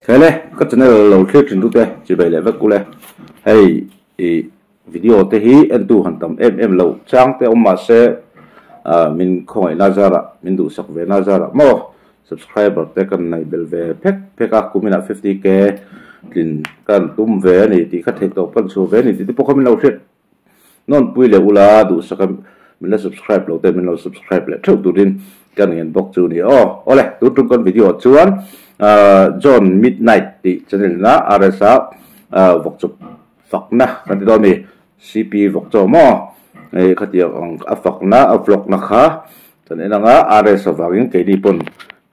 Khele ka channel lo thlir thin tute chibai leh vek ule hei ih video te hi entu han tam em em lo chang te awm mahse ah min khawngaihna zarah min duhsak ve na zarah maw subscriber te kan neih belh ve phek phek a kuminah 50k tlin kan tum ve a ni tih kha theih tawp kan chhuah ve a ni tih te pawh kha min lo hriat Nawn pui leh ula duhsak a min la subscribe lo te min lo subscribe leh theuh turin ka ngen bawk chu ni aw. Awle tun tum kan video ah chuan John Midnight tih channel in a RS a vawkchaw fakna kan ti dawn a mi CP vawkchaw maw hei khatiang ang a fakna a vlog na kha kan en ang a RS avangin keini pawn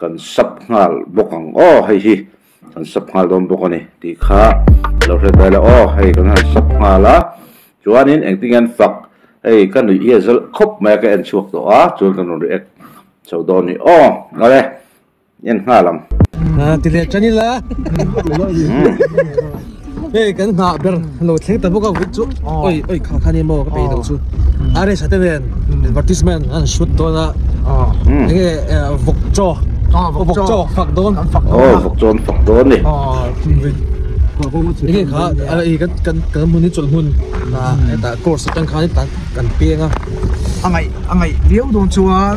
kan sub nghal bawk ang aw hei hi. Kan sap nghal dawn bawk a ni tih kha lo hre ta ila aw hei kan han sap nghal a chuanin engtin nge an fak hei ka nuih hi a zal khawp mai a ka en chhuak tawh a chuan kan rawn react chho dawn a ni aw awle en nghal ang. Ti leh tan ila hei kan nghah ber lo thleng ta bawk a vut chu oi oi kha kha ni maw ka peih loh chu RS te nen advertisement an shoot dawn a enge vawk chaw vawk chaw fak dawn aw vawk chaw an fak dawn ni enge kha i kan kan kan hmun hi chawlh hmun hetah course atang khan hetah kan peng a a ngaih a ngaih viau dawn chuan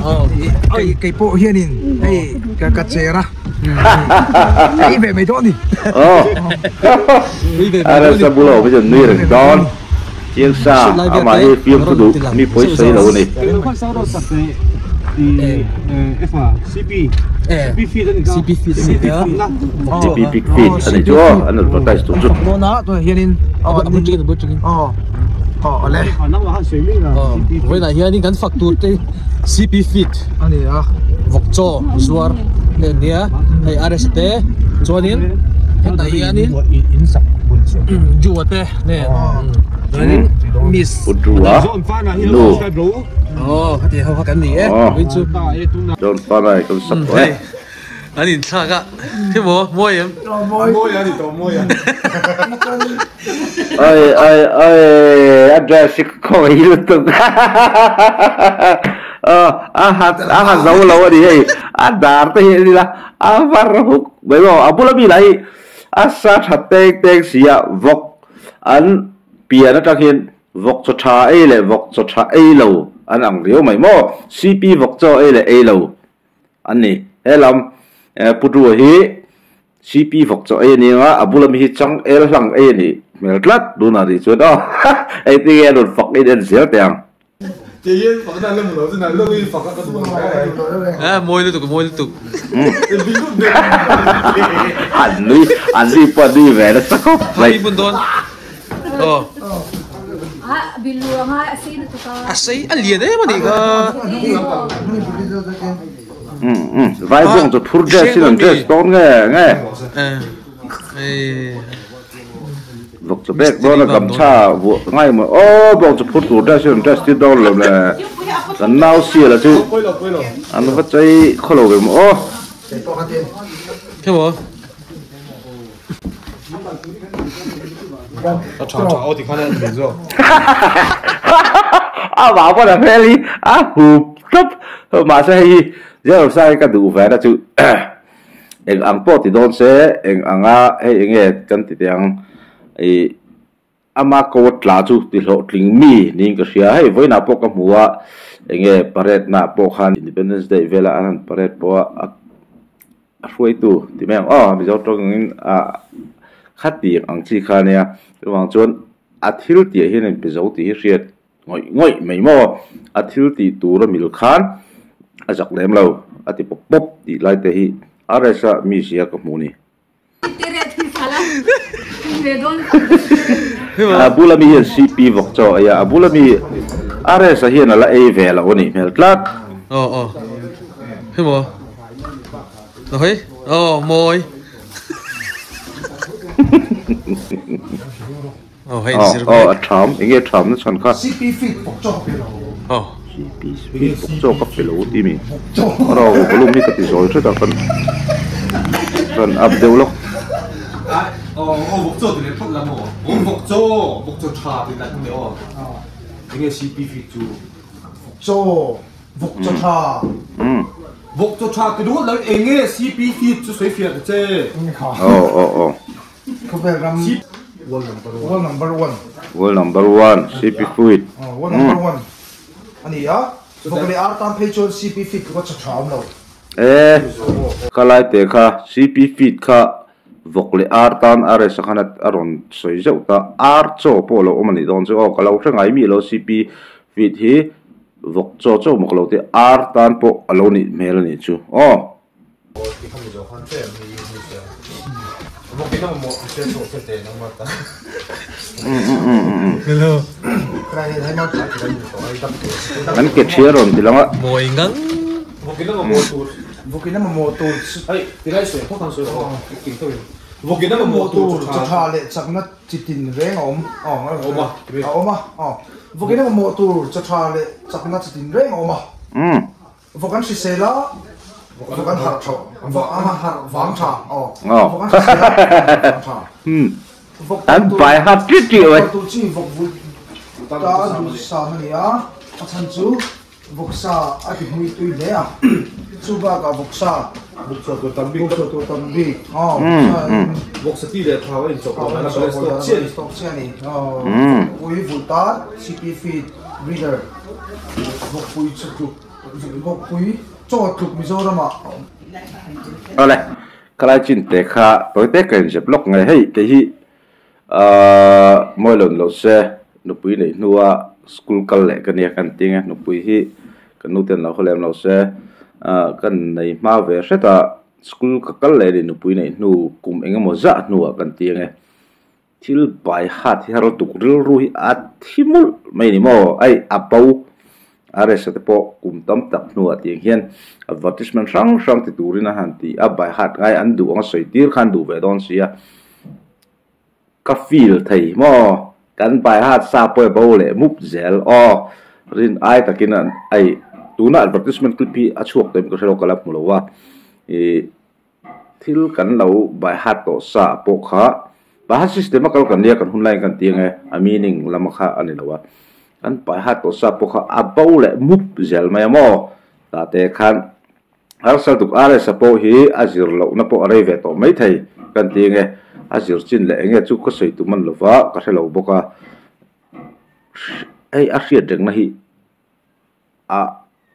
kei kei pawh hianin hei ka ka cher a ka ei ve mai dawn ni aw RS a bulah awm hi chuan nui reng dawn. Chiang sa, amah hi fiamthu duh mi pawi sawi lo a ni. CP big feed a nih chu aw, an advertise tur chu. Vawiinah hianin kan fak tur te CP feed vawk chaw zuar te an nia hei RS te chuanin hetah hianin Jua te. Pudrua nu John Fanai kan sak tawh e. An in thlak a khi maw mawi em? Mawi a ni tawh mawi a. Oi oi oi a dress hi ka khawngaih lutuk a ha a ha zo lo a ni hei a dar te hi en ila a var huk mai maw a bula mi lah hi A sa tha teng teng si a, vawk an pian atang hian vawk chaw tha ei leh vawk chaw tha ei lo an ang riau mai maw? CP vawk chaw ei leh ei lo an ni. He lam Pu Dua hi CP vawk chaw ei a ni ang a, a bula mi hi chang el hlang ei a nih hmel tlat tunah rih chuan aw engtin nge a rawn fak in en zel teh ang. Mawi lutuk mawi lutuk. An nui an nui pawh an nui ve nasa khawp mai. Hmun dawn. Aw. A sei a lian em a nih kha. Vai bawng chu phur dress in an dress dawn nge nge. Vawk chu bek dawn a gamchha vuah ngai maw aw bawng chu phur tur dress in dress tir dawn lo le kan nau sial a chu an va chei khaw lo ve maw aw. A mah pawn a hmel hi a hup tawp mahse hei hi Zero sai ka duh ve na chu. Eng ang pawh ti dawn se, eng anga hei enge kan ti teh ang, ih ama ko a tla chu ti hlawhtling mi niin ka hria. Hei vawiinah pawh ka hmu a, enge parade naah pawh khan Independence Day velah an han parade pawh a, a hruaitu ti mai ang aw, Mizo tawngin a khatiang ang chi kha ania. Chuvang chuan a thil tih ah hian in pe zo tih hi hriat ngawih ngawih mai maw? A thil tih tur a mil khan a zak lem lo, a ti pawp pawp tih lai te hi RS-a mizia ka hmu ni. A bula mi hian CP vawk chaw a ei a, a bula mi RS-a hian a la ei ve lo a nih hmel tlat. Aw aw hei maw hei aw mawi. Aw aw a tham enge tham na chhan kha CP feed bawk chaw ka pe lo aw CP feed bawk chaw ka pe lo ti mi ro volume hi ka ti zawi hret a kan kan up deuh lawk aw aw bawk chaw ti leh phawt la maw aw bawk chaw bawk chaw tha ti lai kha aw enge CP feed chu bawk chaw bawk chaw tha. Vawk chaw tha ti ringawt lo eng nge CP feed chu sawi fiah ta che. Aw aw aw. Khawvel ram World number one. World number one. World number one CP feed. World number one a ni a. Vawk leh ar tan phei chuan CP feed tluka chaw tha awm lo. E ka lai te kha CP feed kha vawk leh ar tan a resa khan a rawn sawi zeuh ta ar chaw pawh lo awm a nih dawn chu aw ka lo hre ngai mi lo CP feed hi vawk chaw chaw mawk lo te ar tan pawh a lo nih hmel a nih chu aw. Kan ke ṭhi a rawn ti lang a. Vawk an hrisel a, vawk an harh tha, vawk an harh vang tha, aw, vawk an hrisel a, vawk an harh vang tha. Vawk An tur, pai hat ṭi ṭi awih. Vawk tur chi vawk vul ta duh sam a ni a, a chhan chu vawksa a ti hmui tui hle a, chu bakah vawksa Vawk chhuah tur tam bik, vawk chhuah tur tam bik, aw, vawksa in Vawksa ti leh thau a inchawp lo, a balance tawk chiah a ni. Tawk chiah a ni, aw, ui vul ta CP feed breeder vawkpui chu tluk. Vawkpui chaw tluk Mizoram ah a awm. Awle, khalai chin te kha tawi te ka inzep lawk nge hei kei hi ahh mawi lo ni lo se nupui neih hnua school kal leh ka nia kan ti nge nupui hi ka nu ten lo haw lem lo se ahh ka nei hma ve hret a school ka kal leh a ni nupui neih hnu kum eng emaw zah hnuah kan ti nge. Thil pai hat hi har tuk rilru hi a thi mawlh mai a ni maw? Ai a bo a resa te pawh kum tam tak hnuah tiang hian advertisement hrang hrang ti turin a han ti a, by heart ngai an duh ang a sawi tir khan duh ve dawn si a, ka feel thei maw? Kan by heart sa pawh i bo leh mup zel aw, rin ai takin an ai tuna advertisement clip hi a chhuak tawh em ka hre lo ka la hmu lo a, ih. Thil kan lo by heart tawh sa pawh kha by heart system a kal kan nia kan hun laiin kan ti ange a meaning lama kha a ni lo a, kan by heart tawh sa pawh kha a bo leh mup zel mai a maw? Tah te khan harsal tuk RS a pawh hi a zir lohna pawh a rei ve tawh mai thei kan ti ange a zir chin leh enge chu ka sawi tum a ni lova ka hre lo bawk a hei a hriat rengna hi a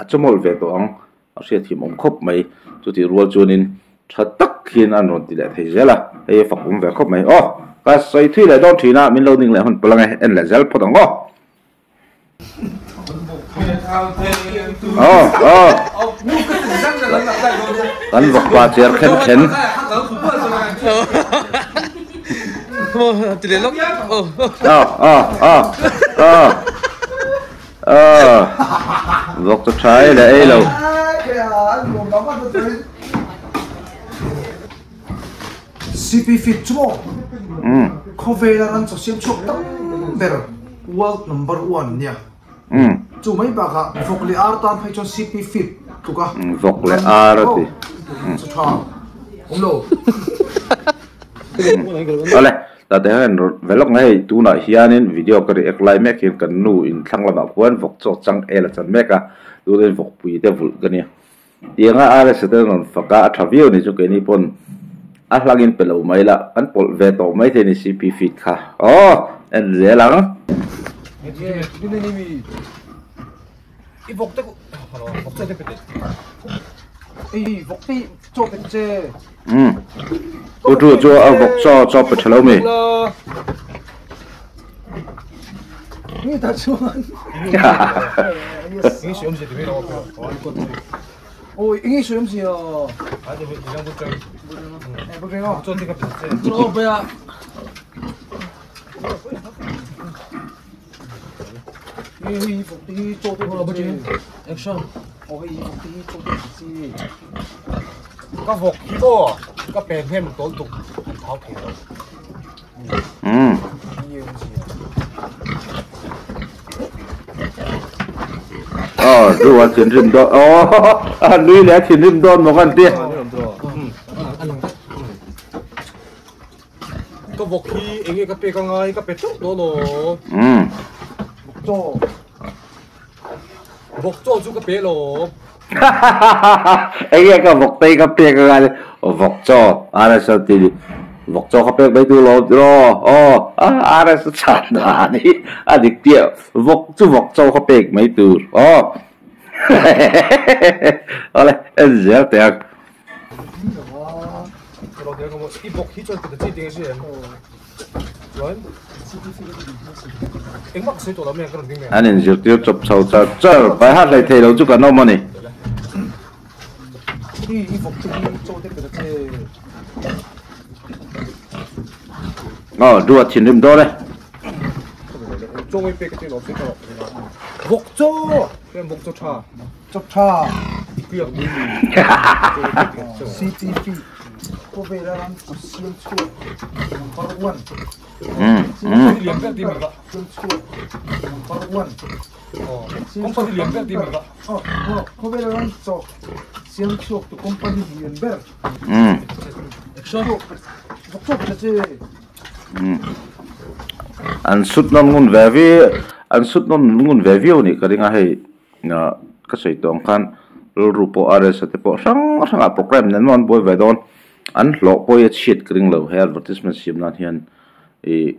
a chawmawlh ve tawh ang a hriatthiam awm khawp mai chutih rual chuanin tha tak hian an rawn ti leh thei zel a hei a fak awm ve khawp mai aw ka sawi thui leh dawn thin a min lo ning leh hun pawlh ange en leh zel phawt ang aw aw aw kan vawkpa cher khen khen aw aw aw aw Aw, vawk chu tha ei leh ei lo. CP fit chu maw? Khawvela ran chaw siam chhuak tam ber world number one nia. Chu mai bakah vawk leh ar tan phei chuan CP fit tluk a. Vawk leh ar a ti. Chu tha awm lo. Awle. Tah te hian rawn ve lawk mai hei tunah hianin video ka react lai mek hian kan nu in thlang lamah khuan vawk chaw chang el a chan mek a tunah vawkpui te vulh ka nia tianga RS te rawn fak a a tha viau ni chu keini pawn a hlangin pe lo mai la kan pawlh ve tawh mai thei a ni CP feed kha aw en zel ang. I vawk te vawk te pe i vawk te chaw pe che u tu chu a vawk chaw chaw pe thalo mi ni ta chuan ôi English om gì à Chaw pe a Action. Ka vawk hi maw ka pen hnem tawl tuk an thau thei lo. Aw chu a thinrim dawn aw a nui leh a thinrim dawn maw kan ti. Ka vawk hi enge ka pek angai ka pe teuh dawn aw. Umm. Vawk chaw. Vawk chaw chu ka pe lo. Enge ka vok tei ka pek anga le vok chaw RS a ti vok chaw ka pek mai tu lo ro aw RS a chhan dan hi a dik chiah vok chu vok chaw ka pek mai tur aw awle en zel teh ang. An inzirtir chawp chho char char pai hat hlei thei lo chu kan awm a ni. Aw duat thinrim dawn e. An sut nawn ngun ve vi an sut nawn ngun ve viau anih ka ring a hei ka sawi tawh ang khan rilru pawh RS a te pawh hrang hrangah programme nen maw an buai ve dawn an hlawh pawh hi a chhiat ka ring lo he advertisement siam nan hian ih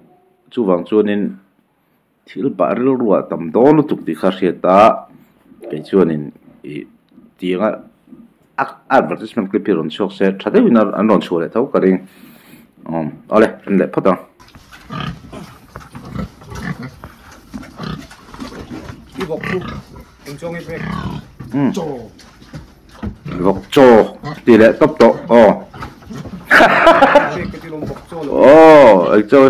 chuvang chuanin thil pah rilru ah tam dawn lutuk tih kha hriat a kei chuanin ih tianga a advertisement clip hi rawn chhuak se tha deuhin an rawn chhuah leh tho ka ring awm awle en leh phawt ang. Vawk chaw tih leh tawp tawh aw aw eng chaw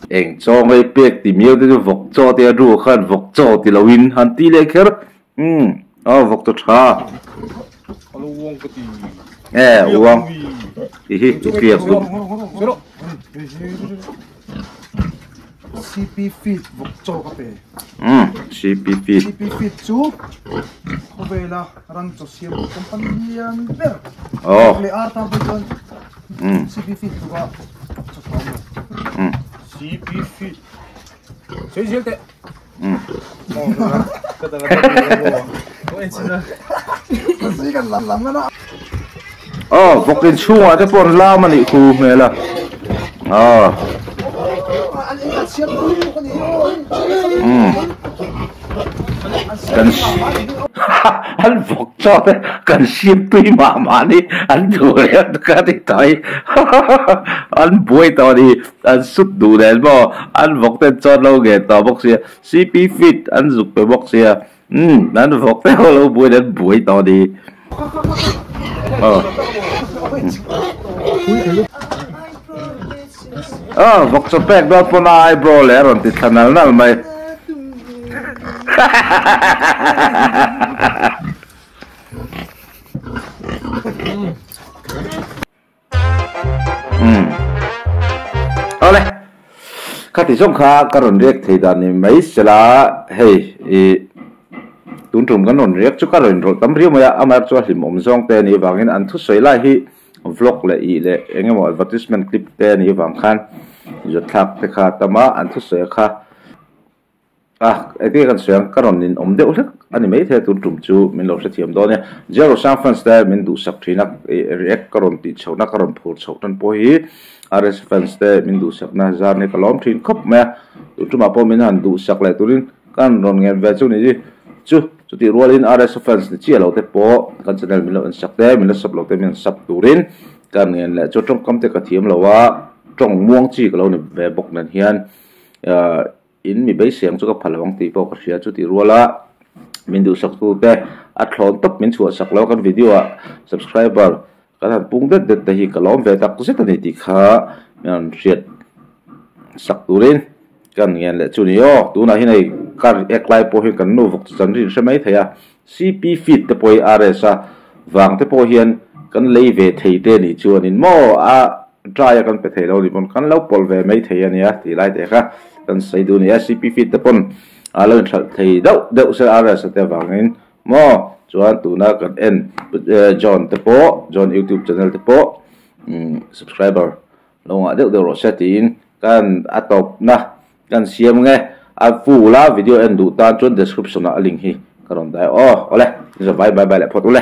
eng chaw ngei pek ti miau te chu vawk chaw te a ru khan vawk chaw ti lo in han ti leh kher umm aw vawk chaw tha e uang i hi i tliak duh. CP feed vawk chaw ka pe. Umm CP feed. CP feed chu khawvela ran chaw siam company lian ber. Oh. Leh ar tan pawh chuan Umm. CP feed tluk a chaw tha awm lo. Umm. CP feed. Sawi zel teh. Umm. Aw vawk in chhungah te pawh an lam a nih khu hmel a aw umm kan an vawk chaw te kan siam tui mah mah ni an duh leh ka ti tawh hi an buai tawh a ni. An sut duh nen maw an vawk ten chuan lo nge tawh bawk sia CP fit an zuk pe bawk sia umm an vawk te ho lo buai an buai tawh ni aw aw vawk chaw pek dawn pawn a eyebrow leh a rawn ti thla nal nal mai Umm. Awle. Khati zawng kha ka rawn riak thei dan ni mai sela hei i tun tum kan rawn riak chu ka rawn inrawlh tam riau mai a, amaherawhchu a hlimawm zawng te a nih avangin an thusawi lai hi vlog leh ih leh eng emaw advertisement clip te a nih avang khan zawthlak te kha a tam a, an thusawi kha A, engtin kan sawi ang, ka rawn in awm deuh hlek a ni maithei a, tun tum chu min lo hrethiam dawn e. Zero Sang fans te min duhsak thin a, react ka rawn tih chhohna, ka rawn phur chhoh tan pawh hi RS fans te min duhsakna zar ni ka lawm thin khawp mai a. Tun tumah pawh min han duhsak leh turin ka han rawn ngen ve chu ni chu, chutih rualin RS fans ni chiah lo te pawh kan channel min lo en sak te, min la sub lo te min han sub turin ka han ngen leh chu tawngkam te ka thiam lo a, tawng muang chi ka lo ni ve bawk nen hian In mi beisei ang chu ka phal lo ang tih pawh ka hria chu tih rual a, min duhsak tu te a thlawn tawp min chhuah sak lo a kan video ah subscriber kan han pung det det te hi ka lawm ve tak zet a ni tih kha min rawn hriat sak turin kan ngen leh chu ni aw. Tunah hian hei car ek lai pawh hi kan nu vawk chu chan rin hre mai thei a, CP feed te pawh hi RS a vang te pawh hian kan lei ve thei te nih chuanin maw a try a kan pe thei lo ni pawn kan lo pawlh ve mai thei a nia tih lai te kha kan sawi duh a ni a, CP feed te pawn a lo inhralh thei deuh deuh se RS a te avangin maw chuan tuna kan en John te pawh John youtube channel te pawh subscriber lo ngah deuh deuh rawh se tiin kan a tawpna Kan siam nge? A full a video en duh tan chuan description ah a link hi Ka rawn dai aw. Awle, in zawh vai bye bye leh phawt ule.